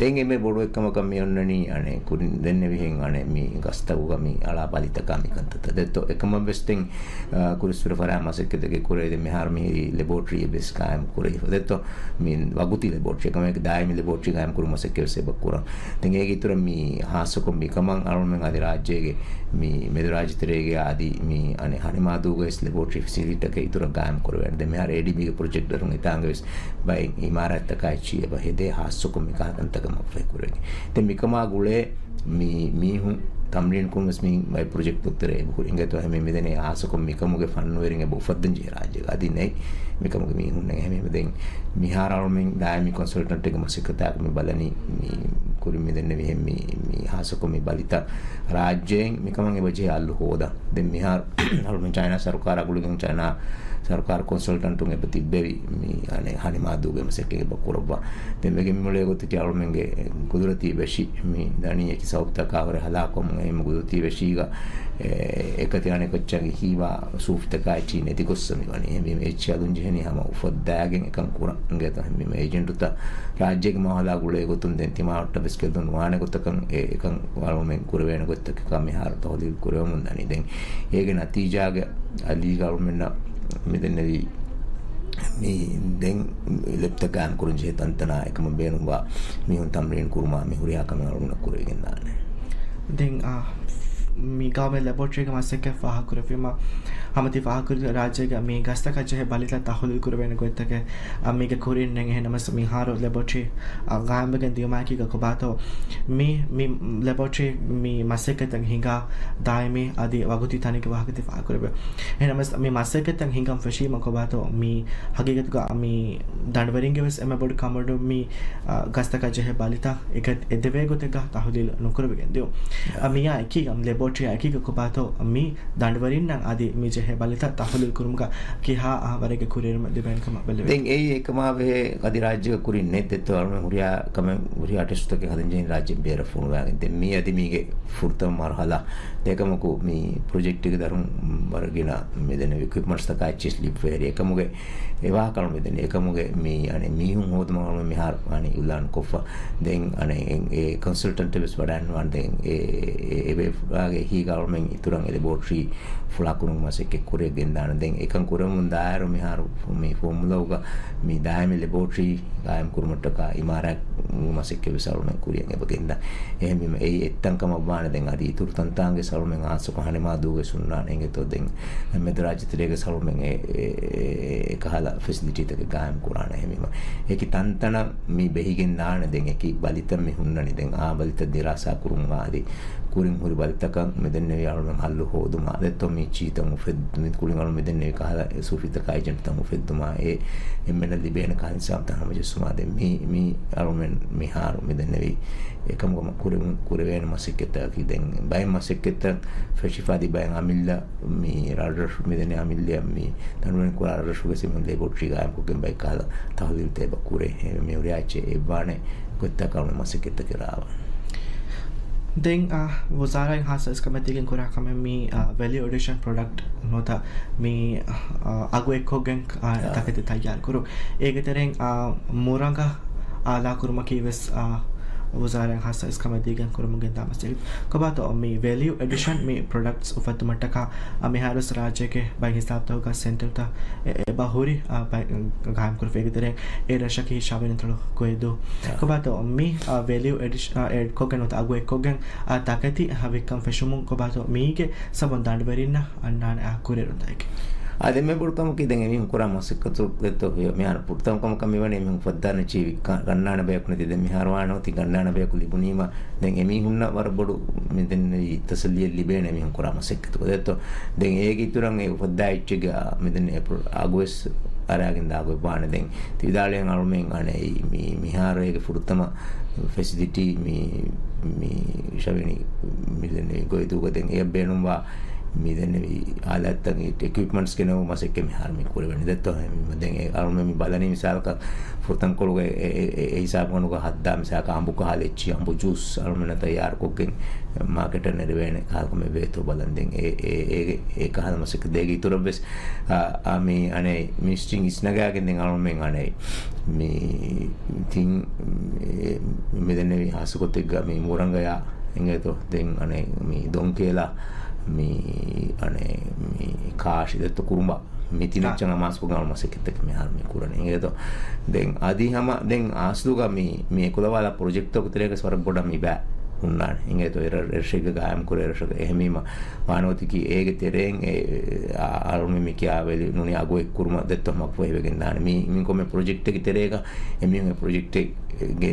ދެން އެންމެ ބޮޑު އެއްކަމަކަށް މި އޮންނަނީ އަނެއް ކުރިން ދެންނެވިހެން އަނެއް މި ގަސްތަކުގަ މި އަޅާ ބަލިތަކާ މި ކަންތައްތައް. ދެއްތޯ އެކަމަށް ވެސް ދެން، އާ، ކުރިއްސުރެ ފަރާތް މަސައްކަތެއް ކުރެވި ދެން މިހާރު މި ލެބޯޓްރީއެއް ވެސް ގާއިމް ކުރެވިފަ. ދެއްތޯ މި ވަގުތީ ލެބޯޓްރީ ކަމެއް ދާއިމީ ލެބޯޓްރީ ގާއިމް ކުރުމަށް މަސައްކަތް ވެސް އެބަ ކުރަން. ދެން އޭގެ އިތުރަށް މި ހާއްސަކޮށް މި ކަމަށް އަޅުމެން އަދި ރާއްޖޭގެ މި މެދު ރާއްޖެތެރޭގެ އަދި މި އަނެއް ހަނިމާދޫގައި ވެސް ލެބޯޓްރީ ފެސިލިޓީތަކެއް އިތުރަށް ގާއިމް ކުރެވޭނެ. ދެން މިހާރު އޭޑީބީގެ ޕްރޮޖެކްޓް ދަރުން އެތާނގަ ވެސް ބައެއް އިމާރާތްތަކާ އެއްޗި އެބަ ހެދޭ ހާއްސަކޮށް މި ކަހަލަ ކަންތަކަށް މަގުފަހި ކުރެވޭ. ދެން މިކަމާ ގުޅޭ މި މީހުން ތަމްރީން ކުރުން ވެސް މި ބައެއް ޕްރޮޖެކްޓް ދޮކްތަރ އެބަހުރި އިނގޭތޯ އެހެން މިދެނޭ ހާއްސަކޮށް މިކަމުގެ ފަންނުވެރިން އެބަ އުފައްދަން ޖެހޭ ރާއްޖޭގަ އަދި ނެތް މިކަމުގެ މީހުންނެއް. އެހެން ދެން މިހާރު އަޅުމެން ދާއިމީ ކޮންސަލްޓަންޓެއްގެ މަސައްކަތާއެކު މި ބަލަނީ މި ކުރިން މިދެންނެވިހެން މި، މި ހާއްސަކޮށް މި ބަލިތައް ރާއްޖޭން މިކަމަށް އެބަ ޖެހޭ އަލު ހޯދަން. ދެން މިހާރު އަޅުމެން ޗައިނާ ސަރުކާރާ ގުޅިގެން ޗައިނާ ސަރުކާރު ކޮންސަލްޓަންޓުން އެބަ ތިއްބެވި މި އަނެއް ހަނިމާދޫގެ މަސައްކަތް އެބަ ކުރައްވާ. ދެން ވެގެން މިއުޅޭ ގޮތަކީ އަޅުމެންގެ ގުދުރަތީ ވެށި މި ދަނީ އެކި ސަބަބުތަކާ ހުރެ ހަލާކުވަމުން އެހެން ގުދުރަތީ ވެށީގަ އެ، އެކަތި އަނެކައްޗަކީ ހީވާ ސޫފިތަކާ އެއްޗިހި ނެތިކޮށްސަ މިވަނީ. އެހެންވީމަ އެއްޗިހި އަލުން ޖެހެނީ ހަމަ އުފައްދާގެން އެކަން ކުރަން އިނގޭތޯ. އެހެންވީމަ އޭޖެންޓުތައް ރާއްޖޭގެ މާހައުލާ ގުޅޭ ގޮތުން ދެން ތިމާ ހޮއްޓަ ވެސް ގެއްލުން ނުވާނެ ގޮތަކަށް އެ، އެކަން އަޅުމެން ކުރެވޭނެ ގޮތްތަކަކާ މިހާރު ތަހުލީލް ކުރެވެމުން ދަނީ. ދެން އޭގެ ނަތީޖާގަ އަލީގަ އަޅުމެންނަށް މިދެންނެވީ މި ދެން ލެބްތައް ގާއިމް ކުރަން ޖެހޭ ތަންތަނާ އެކަމަށް ބޭނުންވާ މީހުން ތަމްރީން ކުރުމާ މި ހުރިހާ ކަމެއް އަޅުގަނޑަށް ކުރެވިގެން ދާނެ. ދެން، އާ، މި ގައުމީ ލެބޯޓްރީގެ މަސައްކަތް ފާހަގަކުރެއްވީމަ، ހަމަ ތި ފާހަގަކުރި ރާއްޖޭގަ މި ގަސްތަކަށް ޖެހޭ ބަލިތައް ތަހުލީލް ކުރެވޭނެ ގޮތްތަކެއް، އާ، މީގެ ކުރިން ނެތް. އެހެންނަމަވެސް މިހާރު ލެބޯޓްރީ، އާ، ގާއިމްވެގެން ދިޔުމާއެކީގަ ކޮބާތޯ މި، މި ލެބޯޓްރީ މި މަސައްކަތްތައް ހިނގާ ދާއިމީ އަދި ވަގުތީ ތަނެއްގެ ވާހަކަ ތި ފާހަގަކުރެއްވި. އެހެންނަމަވެސް މި މަސައްކަތްތައް ހިނގަން ފެށީމަ ކޮބާތޯ މި ހަގީގަތުގަ މި ދަނޑުވެރިންގެ ވެސް އެންމެ ބޮޑު ކަންބޮޑު މި، އާ، ގަސްތަކަށް ޖެހޭ ބަލިތައް އެކަ-، އެދެވޭ ގޮތެއްގަ ތަހުލީލް ނުކުރެވިގެން ދިޔުން. އާ، މިއާ އެކީގަ ލެބޯޓްރީއާ އެކީގަ ކޮބާތޯ މި ދަނޑުވެރިންނަށް އަދި މި ޖެހޭ ބަލިތައް ތަހުލީލް ކުރުމުގަ ކިހާ، އާ، ވަރެއްގެ ކުރިއެރުމެއް ލިބޭނެ ކަމަށް ބެލެވޭ. ދެން އެއީ އެކަމާ ބެހޭ އަދި ރާއްޖޭގަ ކުރިން ނެތް ދެއްތޯ އަޅުމެން ހުރިހާ ކަމެއް ހުރިހާ ޓެސްޓްތަކެއް ހަދަން ޖެހިން ރާއްޖެ ބޭރަށް ފޮނުވާގެން. ދެން މީ އަދި މީގެ ފުރަތަމަ މަރުހަލާ. އެކަމަކު މި ޕްރޮޖެކްޓްގެ ދަރުން ވަރަށް ގިނަ މި ދެން އިކްއިޕްމަންޓްސްތަކާ އެއްޗެސް ލިބިފައި ހެރި. އެކަމުގެ އެ ވާހަކަ އަޅު މި ދެން އެކަމުގެ މި އަނެއް މީހުން ހޯދުމަށް އަޅު މިހާރު އަނެއް އިއުލާން ކޮށްފަ. ދެން އަނެއް އެ، އެ ކޮންސަލްޓަންޓެއް ވެސް ވަޑައިންވާން. ދެން އެ، އެ، އެ ބޭފުޅާގެ އެހީގަ އަޅުމެން އިތުރަށް އެ ލެބޯޓްރީ ފުޅާ ކުރުމުގެ މަސައްކަތް ކުރިއަށް ގެންދާނެ. ދެން އެކަން ކުރެވުމުން ދާއިރު މިހާރު މި ފުވައްމުލައުގަ މި ދާއިމީ ލެބޯޓްރީ ގާއިމް ކުރުމަށްޓަކާ އިމާރާތް މަސައްކަތް ވެސް އަޅުމެން ކުރިއަށް އެބަ ގެންދާ. އެހެންވީމަ އެއީ އެއްތަން ކަމަށް ވާނެ. ދެން އަދި އިތުރު ތަންތާނގެ އަޅުމެން އާސުކޮށް ހަނިމާދޫގެ ހުންނާނެ އިނގޭތޯ. ދެން މެދު ރާއްޖެތެރޭގެ އަޅުމެން އެ، އެ، އެ، އެ ކަހަލަ ފެސިލިޓީތަކެއް ގާއިމް ކުރާނެ. އެހެންވީމަ އެކި ތަންތަނަށް މި ބެހިގެން ދާނެ. ދެން އެކި ބަލިތައް މި ހުންނަނީ. ދެން އާ ބަލިތައް ދިރާސާ ކުރުމާ އަދި ކުރިން ހުރި ބަލިތަކަށް މި ދެންނެވި އަޅުމެން ހައްލު ހޯދުމާ. ދެއްތޯ މި އެޗްއީތައް އުފެއްދު-، މި ކުރިން އަޅު މި ދެންނެވި ކަހަލަ ސޫފިތަކާ އެޖެންޓްތައް އުފެއްދުމާ އެ އެންމެންނަށް ލިބޭނެ ކަހަލަ އިންސާފްތައް ހަމަޖެއްސުމާ. ދެން މި، މި އަޅުމެން މިހާރު މި ދެންނެވި އެކަމުގަ ކުރެވުން، ކުރެވޭނެ މަސައްކަތްތަކަކީ ދެން ބައެއް މަސައްކަތްތައް ފެށިފަ އަދި ބައެއް އަމިއްލަ މި ރަށްރަށު މި ދެންނެވި އަމިއްލަ މި ދަނޑުވެރިން ކުރާ ރަށްރަށުގެ ސިމެންޓް ލެބޯޓްރީ ގާއިމްކޮށްގެން ބައެއް ކަހަލަ ތަހުލީލްތައް އެބަ ކުރޭ. އެ މި ހުރިހާ އެއްޗެއް އެއްވާނެ ގޮތްތަކަށް އަޅުމެން މަސައްކަތްތަކެއް ރާވާނެ. ދެން، އާ، ވުޒާރާއިން ހާއްސަ އިސްކަމެއް ދީގެން ކުރާ ކަމެއް މީ، އާ، ވެލިއު އެޑިޝަން ޕްރޮޑަކްޓް ނުވަތަ މީ، އާ، އަގު އެއްކޮށްގެން، އާ، އާ. ތަކެތި ތައްޔާރު ކުރު. އޭގެ ތެރެއިން، އާ، މުރަނގަ އާލާ ކުރުމަކީ ވެސް، އާ، ވުޒާރާއިން ހާއްސަ އިސްކަމެއް ދީގެން ކުރަމުން ގެންދާ މަސައްކަތް. ކޮބާތޯ މި ވެލިއު އެޑިޝަން މި ޕްރޮޑަކްޓްސް އުފައްދުމަށްޓަކާ، އާ، މިހާރު ވެސް ރާއްޖޭގެ ބައެއް ހިސާބުތަކުގަ ސެންޓަރުތައް އެ-، އެބަ ހުރި، އާ، ބައި-، ގާއިމް ކުރެވޭ. އޭގެ ތެރެއިން އެއް ރަށަކީ ޝަވިޔަނިތަޅު ކުއެދޫ. އާ. ކޮބާތޯ މި، އާ، ވެލިއު އެޑިޝ-، އާ، އެޑްކޮށްގެން ނުވަތަ އަގު އެއްކޮށްގެން، އާ، ތަކެތި، އާ، ވިއްކަން ފެށުމުން ކޮބާތޯ މީގެ ސަބަބުން ދަނޑުވެރިންނަށް އަންނާނެ، އާ، ކުރިއެރުންތަކެއް؟ އާ، ދެން މި ބޮޑު ކަމަކީ ދެން އެމީހުން ކުރާ މަސައްކަތު ދެއްތޯ؟ މިހާރު ފުރަތަމަ ކަމަކަށް މިވަނީ އެމީހުން ފައްދާނެ ޗީވި ގަންނާނެ ބަޔަކު ނެތި. ދެން މިހާރު ވާނެ އޮތީ ގަންނާނެ ބަޔަކު ލިބުނީމަ ދެން އެމީހުންނަށް ވަރަށް ބޮޑު މި ދެން ތަސައްލީއެއް ލިބޭނެ އެމީހުން ކުރާ މަސައްކަތު ދެއްތޯ؟ ދެން އޭގެ އިތުރަށް އެ އުފައްދާ އެއްޗެއްގެ މި ދެން އެ ޕްރޮ-، އަގުވެސް އަރާގެން ދާގޮތް ވާނެ. ދެން ތި ވިދާޅުވި އަޅުމެން އަނެއް މި، މިހާރު އޭގެ ފުރަތަމަ ފެސިލިޓީ މި، މި ޝަވިނި މި ދެން ގޮއިދޫގަ ދެން އެ ބޭނުންވާ މި ދެން އަލަތްތައް އިކްއިޕްމަންޓްސް ގެނެވުމަށް މަސައްކަތް މިހާރު މި ކުރެވެނީ ދެއްތޯ؟ ދެން އެ އަޅުމެން މި ބަލަނީ މިސާލަކަށް ފުރަތަމަ ކޮޅުގަ އެ، އެ، އެ، އެ ހިސާބު ގަނޑުގަ ހައްދާ މިސާލަކަށް އަނބު ކަހާލަ އެއްޗި އަނބު ޖޫސް އަޅުމެންނަށް ތައްޔާރުކޮށްގެން މާކެޓަށް ނެރެވޭނެ ކަހަލަ ކަމެއް ވޭތޯ ބަލަން. ދެން އެ، އެ، އޭގެ އެ ކަހަލަ މަސައްކަތް ދޭގެ އިތުރަށްވެސް އާ، އާ، މި އަނެއް މި ސްޓްރިންގް އިސްނަގާގެން ދެން އަޅުމެން އަނެއް މި ތިން މި ދެންނެވި ހާސް ގޮތެއްގަ މި މުރަނގަޔާ އިނގޭތޯ؟ ދެން އަނެއް މި ދޮންކޭލާ މި އަނެއް މި ކާށި ދެއްތޯ ކުރުމާ މި ތިނެއްޗަށް އަމާޒުކޮށް ގާނު މަސައްކަތްތަކެއް މިހާރު މި ކުރަނީ އިނގޭތޯ؟ ދެން އަދި ހަމަ ދެން އާސްލުގަ މި، މި އެކުލަވާލާ ޕްރޮޖެކްޓްތަކު ތެރޭގަސް ވަރަށް ބޮޑަށް މި ބައި ހުންނާނެ އިނގޭތޯ؟ އެ ރަށް، ރަށެއްގަ ގާއިމް ކުރޭ ރަށަކަށް އެހެންވީމަ ވާނަ އޮތީކީ އޭގެ ތެރެއިން އެ، އާ، އަޅުމެން މި ކިޔާވެލި ނޫނީ އަގު އެއްކުރުމަށް ދެއްތޯ މަގުފަހިވެގެން ދާނެ. މި، މި ކޮންމެ ޕްރޮޖެކްޓެއްގެ ތެރޭގަ އެމީހުން އެ ޕްރޮޖެކްޓެއްގެ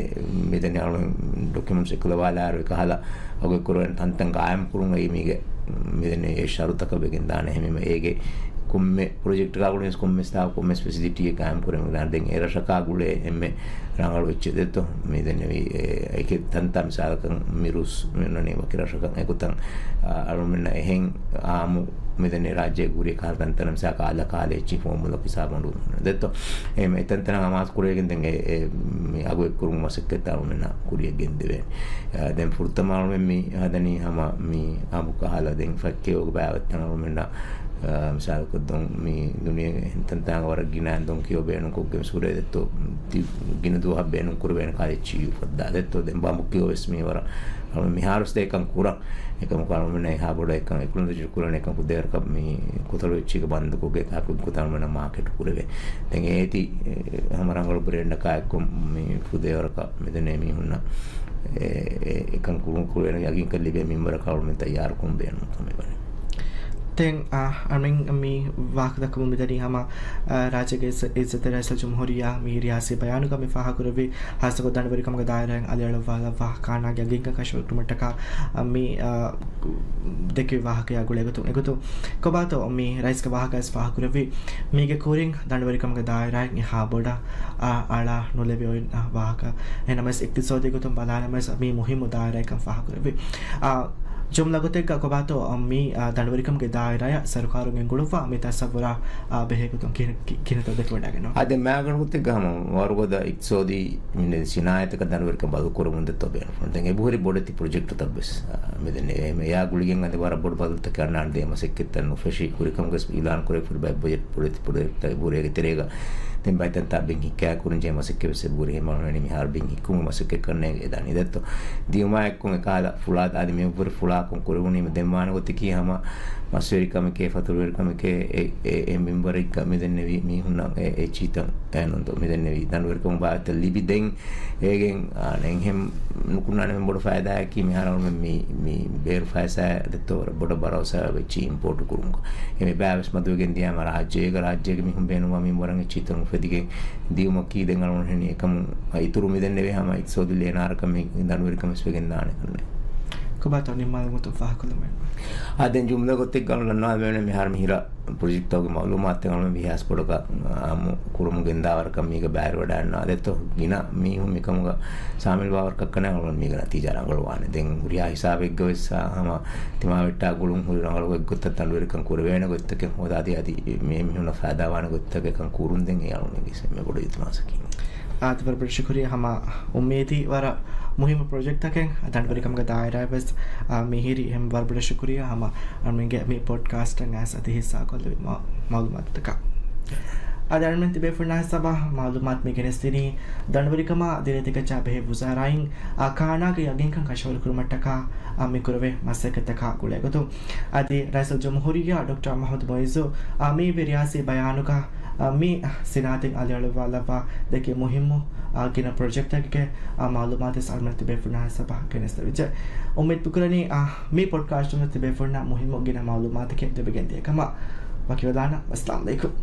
މިދެން އަޅުމެން ޑޮކިއުމެންޓްސް އެކުލަވާލާއިރު އެކަހަލަ އަގު އެއްކުރުވެން ތަންތަން ގާއިމް ކުރުން އެއީ މީގެ މިދެން އެ ޝަރުތަކަށް ވެގެން ދާނެ. އެހެންވީމަ އޭގެ ކޮންމެ ޕްރޮޖެކްޓަކާ ގުޅި ކޮންމެސް ތާ ކޮންމެސް ފެސިލިޓީއެއް ގާއިމް ކުރެވެން ދާނެ. ދެން އެ ރަށަކާ ގުޅޭ އެންމެ ރަނގަޅު އެއްޗެއް ދެއްތޯ؟ މި ދެންނެވި އެ، އެކެއް ތަންތާ މިސާލަކަށް މިރުސް މި އޮންނަނީ ވަކި ރަށަކަށް އެގޮތަށް، އަ، އަޅުމެންނަށް އެހެން އާއްމު މި ދެންނެވި ރާއްޖޭގަ ހުރި ކަހަލަ ތަންތަނަށް މިސާލަކަށް އަލަ ކާލޭ އެއްޗި ފޯމުލަކު ހިސާބު އަނޑު ދެއްތޯ؟ އެ، އެ ތަންތަނަށް އަމާޒު ކުރެވިގެން ދެން އެ، އެ، މި އަގު އެއްކުރުމުގެ މަސައްކަތް އަޅުމެންނަށް ކުރިއަށް ގެންދެވޭނެ. އަ، ދެން ފުރަތަމަ އަޅުމެން މި ހަދަނީ ހަމަ މި އަނބު ކަހަލަ ދެން ފައްކޭ އޮގު ބައިވައްތަން އަޅުމެންނަށް އާ، މިސާލަކަށް ދޮން މި ދުނިޔޭގެ އެހެން ތަންތާނގަ ވަރަށް ގިނަ ދޮން ކިޔޯ ބޭނުންކޮށްގެން ސުރޭ ދެއްތޯ، ތި ގިނަ ދުވަހަށް ބޭނުން ކުރެވޭނެ ކާލެއްޗި އުފައްދާ ދެއްތޯ. ދެން ބަނބު ކިޔޯ ވެސް މި ވަރަށް، އާ، މިހާރުސް ދޭ އެކަން ކުރަން. އެކަމަކު އަޅުމެންނަށް އެހާ ބޮޑަށް އެކަން އެކުން ދަޖު ކުރަން އެކަން ކުދޭވަރަކަށް މި ކޮތަޅު އެއްޗީގަ ބަންދުކޮށްގެ ކާކު ކުތާނުމެންނަށް މާކެޓް ކުރެވޭ. ދެން އޭތި، އެ، ހަމަ ރަނގަޅު ބްރޭންޑަކާ އެއްކޮށް މި ކުދޭވަރަކަށް މިދެންނެވި މީހުންނަށް އެ، އެ، އެކަން ކުރުން ކުރެވޭނެ ޔަގީންކަން ލިބޭ މިންވަރަކަށް އަޅުމެން ތައްޔާރުކުރުން ބޭނުން ކަމެއް ވަނީ. ދެން، އާ، އަމިން މި ވާހަކަ ދައްކަމުން މިދަނީ ހަމަ، އާ، ރާއްޖޭގެ އިއްޒަ-، އިއްޒަތްތެރި ރައީސުލްޖުމްހޫރިއްޔާ މި ރިޔާސީ ބަޔާނުގަ މި ފާހަގަކުރެއްވި ހާއްސަކޮށް ދަނޑުވެރިކަމުގެ ދާއިރާއިން އަލިއަޅުއްވާލައްވާ ކާނާގެ އަގީންކަން ކަށަވަރުކުރުމަށްޓަކާ، އާ، މި، އާ، ދެއްކެވި ވާހަކަޔާ ގުޅޭގޮތުން އެގޮތުން ކޮބާތޯ މި ރައީސްގެ ވާހަކައިސް ފާހަގަކުރެއްވި މީގެ ކުރިން ދަނޑުވެރިކަމުގެ ދާއިރާއިން އެހާ ބޮޑަށް އާ، އަޅާ ނުލެވި އޮތް، އާ، ވާހަކަ. އެހެންނަމަވެސް އިޤްތިޞާދީ ގޮތުން ބަލާނަމަވެސް މީ މުހިއްމު ދާއިރާއެއްކަން ފާހަގަކުރެއްވި. އާ، ޖުމްލަ ގޮތެއްގަ ކޮބާތޯ މި، އާ، ދަނޑުވެރިކަމުގެ ދާއިރާއަށް ސަރުކާރުން ގެންގުޅުއްވާ މި ތަޞައްވުރާ، އާ، ބެހޭ ގޮތުން ކިހިނެއް، ކި-، ކިހިނެއްތޯ ދެކެވަޑައިގަންނަވާ. އާ، ދެން މާގަނޑު ގޮތެއްގަ ހަމަ ވަރުގަދަ އިޤްތިޞާދީ މި ސިނާއަތަކަށް ދަނޑުވެރިކަން ބަދަލުކުރަމުން ދެއްތޯ ބޭނުން. ދެން އެބަހުރި ބޮޑެތި ޕްރޮޖެކްޓުތައްވެސް، އާ، މި ދެން އެ-، އެ-، އެއާ ގުޅިގެން އަދި ވަރަށް ބޮޑު ބަދަލުތަކެއް އަންނާނެ ދޭ މަސައްކަތްތައް ނުފެށި ހުރިކަމުގެ އިޢުލާން ކުރެވިފައި ބައެއް ބޮޑެތި ޕްރޮޖެކްޓްތައް އެބަހުރި އޭގެ ތެރޭގަ ދެން ބައިތަންތާ ބިން ހިއްކާ ކުރިން ޖެހޭ މަސައްކަތްވެސް އެބަހުރި. އެހެންވީމަ އަޅުގަނޑު މިހާރު ބިން ހިއްކުމުގެ މަސައްކަތް ކަންނޭނގެ އެދާނީ ދެއްތޯ. ދިޔުމާ އެއްކޮށް އެކަހަލަ ފުޅާ އަދި މިއަށްވުރެ ފުޅާކޮށް ކުރެވުނީމަ ދެން ވާނެ ގޮތަކީ ހަމަ މަސްވެރިކަމެކޭ، ފަތުރުވެރިކަމެކޭ، އެ، އެ، އެ މިންވަރެއްގަ މިދެންނެވި މީހުންނަށް އެ، އެ ޗީތައް އެހެންނުންތޯ މިދެންނެވި ދަނޑުވެރިކަމުގެ ބާވަތްތައް ލިބި ދެން އޭގެން، އާ، އެހެން ނުކުންނާނެ އެހެން ބޮޑު ފައިދާއަކީ މިހާރު އަޅުމެން މި، މި ބޭރު ފައިސާ ދެއްތޯ ވަރަށް ބޮޑަށް ބަރޯސާ ވެއްޗި އިމްޕޯޓު ކުރުމުގަ. އެ މި ބައިވެސް މަދުވެގެން ދިޔާމަ ރާއްޖޭގަ ރާއްޖޭގެ މީހުން ބޭނުންވާ މިންވަރަށް އެ ޗީތައް އުފެދިގެން ދިޔުމަކީ ދެން އަޅުގަނޑު ހެނީ އެކަމު އިތުރު މިދެންނެވި ހަމަ އިޤްތިޞާދީ ލޭނާރަކަށް މި ދަނޑުވެރިކަމެސް ވެގެން ދާނެ ކަންނޭ. ކޮބާތޯ ނިންމާލުމުތު ފާހަގަކޮށްލަމާ. އާ، ދެން ޖުމްލަ ގޮތެއްގަ އަޅު ނަންނާލެވޭނެ މިހާރު މިހިރަ ޕްރޮޖެކްޓްތަކުގެ މައުލޫމާތުތައް އަޅުމެން ވީހާސް ބޮޑަކަށް އާއްމު ކުރުމުގެ އިންދާވަރަކަށް މީގަ ބައިވެރިވަޑައިގަންނަވާ ދެއްތޯ ގިނަ މީހުން މިކަމުގަ ސާމިލްވާވަރަކަށް ކަންނޭނގެ އަޅުގަނޑު މީގަ ނަތީޖާ ރަނގަޅުވާނެ. ދެން ހުރިހާ ހިސާބެއްގަވެސް އާ، ހަމަ ތިމާވެއްޓާ ގުޅުން ހުރި ރަނގަޅު އެއްގޮތަށް ދަނޑުވެރިކަން ކުރެވޭނެ ގޮތްތަކެއް ހޯދާދީ އަދި މި މީހުންނަށް ފައިދާވާނެ ގޮތްތަކެއް ކަން ކުރުން ދެން އެ އަޅުގަނޑުގެ އެންމެ ބޮޑު އިލްތިމާސަކީ. އާދެ، ވަރަށް ބޮޑަށް ޝުކުރިއްޔާ ހަމަ އުއްމީދީ ވަރަށް މުހިއްމު ޕްރޮޖެކްޓްތަކެއް ދަނޑުވެރިކަމުގެ ދާއިރާއަށް ވެސް، އާ، މިހިރީ. އެހެން ވަރަށް ބޮޑަށް ޝުކުރިއްޔާ ހަމަ އަޅުމެންގެ މި ޕޮޑްކާސްޓަށް އައިސް އަދި ހިއްސާކޮށްލެވި މަ-، މައުލޫމާތުތަކަށް. އަދި އަޅުމެން ތިބޭފުޅުންނާ ހިސާބަށް މައުލޫމާތު މި ގެނެސްދިނީ ދަނޑުވެރިކަމާ ދިރޭތަކައްޗާ ބެހޭ ވުޒާރާއިން، އާ، ކާނާގެ ޔަގީންކަން ކަށަވަރުކުރުމަށްޓަކާ، އާ، މި ކުރެވޭ މަސައްކަތްތަކާ ގުޅޭގޮތުން. އަދި ރައީސުލްޖުމްހޫރިއްޔާ ޑޮކްޓަރ މުޙައްމަދު މުޢިއްޒު، އާ، މިއިވި ރިޔާސީ ބަޔާނުގަ، އާ، މި ސިނާއަތެއް އަލިއަޅުއްވާލައްވާ ދެއްކި މުހިއްމު، އާ، ގިނަ ޕްރޮޖެކްޓްތަކެއްގެ، އާ، މައުލޫމާތުވެސް އަޅުމެން ތިބޭފުޅުންނާ ހިސާބަށް ގެނެސްދެވިއްޖެ. އުއްމީދު ކުރަނީ، އާ، މި ޕޮޑްކާސްޓުން ތިބޭފުޅުންނަށް މުހިއްމު ގިނަ މައުލޫމާތަކެއް ލިބިގެން ދިޔަ ކަމަށް. ވަކިވެލާނަން. އައްސަލާމު ޢަލައިކުމް.